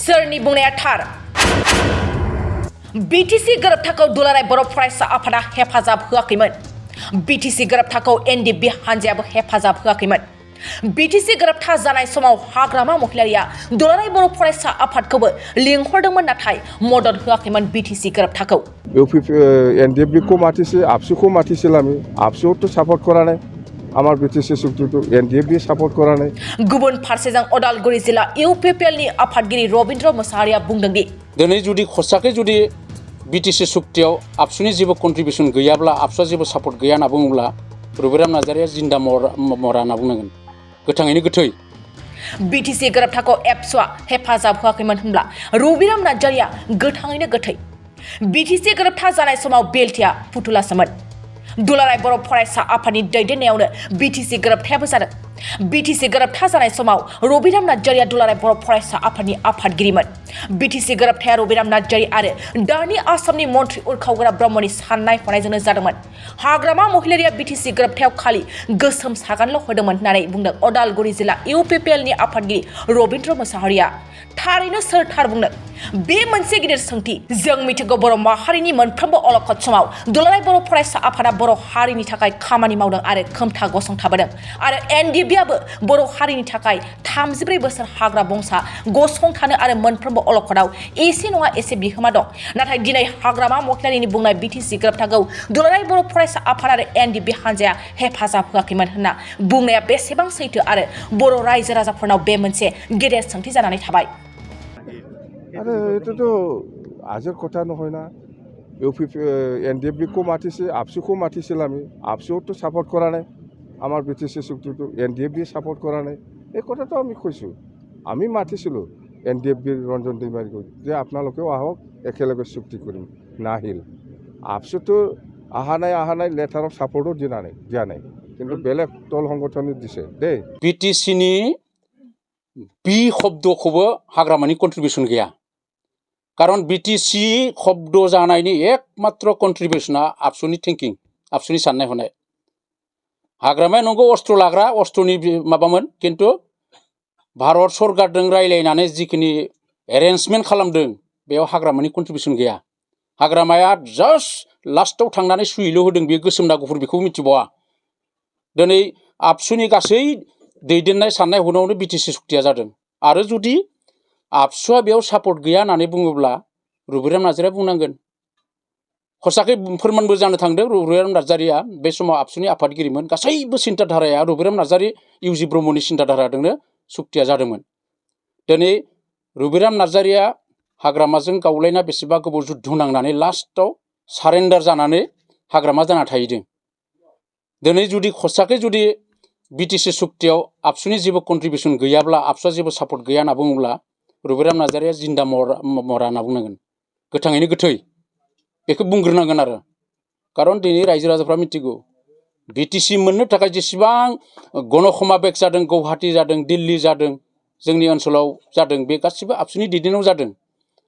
सोरनि बुंनाया थार बिटिसि गोरोबथाखौ दुलाराय बर' फरायसा आफादा हेफाजाब होआखैमोन बिटिसि गोरोबथाखौ एनडिएफबि हानजायाबो हेफाजाब होआखैमन बिटिसि गोरोबथा जानाय समाव हाग्रामा महिलारिया दुलाराय बर' फरायसा आफादखौबो लिंहरदोंमोन नाथाय मदद होआखैमन बिटिसि गोरोबथाखौ एनडिएफबि को मातिছে আপসু को মাতিছিল আমি আপসু তো সাপোর্ট করা নাই আমার বিটিসি চুক্তিটো এনডিএফবি সাপোर्ट করা নাই गुबुन फारसेजों अदालगुरि जिल्ला इउपिपिएलनि आफादगिरि रबीन्द्र मोसाहारिया बुंदोंदि दिनै जुदि खरसाखै जुदि बिटिसि चुक्तियाव आबसुनि जेबो कन्ट्रिबिउसन गैयाब्ला आबसुआ जेबो सापर्ट गैया होनना बुङोब्ला रबिराम नार्जारिया जिन्दा मरा होनना बुंनांगोन गोथाङैनो गोथै बिटिसि गोरोबथाखौ एबसुआ हेफाजाब होआखैमोन होनब्ला रबिराम नार्जारिया गोथाङैनो गोथै बिटिसि गोरोबथा जानाय समाव बेलथिया फुथुलासोमोन दुलाराय बर' फरायसा आफादनि दैदेननायावनो बिटिसि गोरोबथायाबो जादों बिटिसि गोरोबथा जानाय समाव रबिराम नार्जारिया दुलाराय बर' फरायसा आफादनि आफादगिरिमोन बिटिसि गोरोबथाया रबिराम नार्जारि आरो दानि आसामनि मन्त्रि उरखावग्रा ब्रह्मनि साननाय हनायजोंनो जादोंमोन हाग्रामा महिलारिया बिटिसि गोरोबथायाव खालि गोसोम सागानल' होदोंमोन होननानै बुंदों अदालगुरि जिल्ला इउपिपिएलनि आफादगिरि रबीन्द्र मोसाहारिया थारैनो सोर थार बुंदों बे मोनसे गिदिर सोंथि जों मिथिगौ बर' माहारिनि मोनफ्रोमबो अलखद समाव दुलाराय बर' फरायसा आफादा बर' हारिनि थाखाय खामानि मावदों आरो खोमथा गसंथाबोदों आरो एनडिएफबिआबो बर' हारिनि थाखाय 34 बोसोर हाग्रा बंसा गसंथानो आरो मोनफ्रोमबो अलखदाव एसे नङा एसे बिहोमा दं नाथाय दिनै हाग्रामा महिलारिनि बुंनाय बिटिसि गोरोबथाखौ दुलाराय बर' फरायसा आफाद आरो एनडिएफबि हानजाया हेफाजाब होआखैमोन होनना बुंनाया बेसेबां सैथो आरो बर' रायजो राजाफोरनाव बे मोनसे गेदेर सोंथि जानानै थाबाय আরে এটা তো আজের কথা নহয় না এনডিএফবি को মাতিছে আপসু को মাতিছিল আমি আপসুও তো সাপোর্ট করা নাই আমার বিটিসি চুক্তিটো এনডিএফবি সাপোর্ট করা নাই এই কথাটো আমি কৈছোঁ আমি মাতিছিলোঁ এনডিএফবিৰ ৰঞ্জন দৈমাৰীক যে আপোনালোকেও আহক একেলগে চুক্তি কৰিম নাহিল আপসুটো অহা নাই লেটাৰত ছাপৰ্টো দিয়া নাই কিন্তু বেলেগ দল সংগঠনে দিছে দেই बिटिसिनि बि शब्दखौबो हाग्रामानि कन्ट्रिबिउसन गैया कारण बिटिसि शब्द जानायनि एकमात्र कन्ट्रिबिउसना आबसुनि थिंकिं आबसुनि साननाय हनाय हाग्रामाया नंगौ अस्त्र लाग्रा अस्त्रनि माबामोन किन्तु भारत सरकारजों रायलायनानै जिखिनि एरेन्जमेन्ट खालामदों बेयाव हाग्रामानि कन्ट्रिबिउसन गैया हाग्रामाया जास्ट लास्टआव थांनानै सुइल' होदों बे गोसोमना गुफुर बेखौ मिथिबावा दिनै आबसुनि गासै दैदेननाय साननाय हनायावनो बिटिसि चुक्तिया जादों आरो जुदि आबसुआ बेयाव सापर्ट गैया होननानै बुङोब्ला रबिराम नार्जारिया बुंनांगोन खरसाखै फोरमानबो जानो थांदों रबिराम नार्जारिया बे समाव आबसुनि आफादगिरिमोन गासैबो सिन्ताधाराया रबिराम नार्जारि इउजि ब्रह्मनि सिन्ताधाराजोंनो चुक्तिया जादोंमोन दिनै रबिराम नार्जारिया हाग्रामाजों गावलायना बेसेबा गोबाव जुद्ध नांनानै लास्टआव सारेन्डार जानानै हाग्रामा जाना थाहैदों दिनै जुदि खरसाखै जुदि बिटिसि चुक्तियाव आबसुनि जेबो कन्ट्रिबिउसन गैयाब्ला आबसुआ जेबो सापर्ट गैया होनना बुङोब्ला रबिराम नार्जारिया जिन्दा मरा होनना बुंनांगोन गोथाङैनो गोथै बेखौ बुंग्रोनांगोन आरो कारण दिनै रायजो राजाफ्रा मिथिगौ बिटिसि मोननो थाखाय जेसेबां गणसमाबेग जादों गुवाहाटी जादों दिल्ली जादों जोंनि ओनसोलाव जादों बे गासिबो आबसुनि दैदेननायाव जादों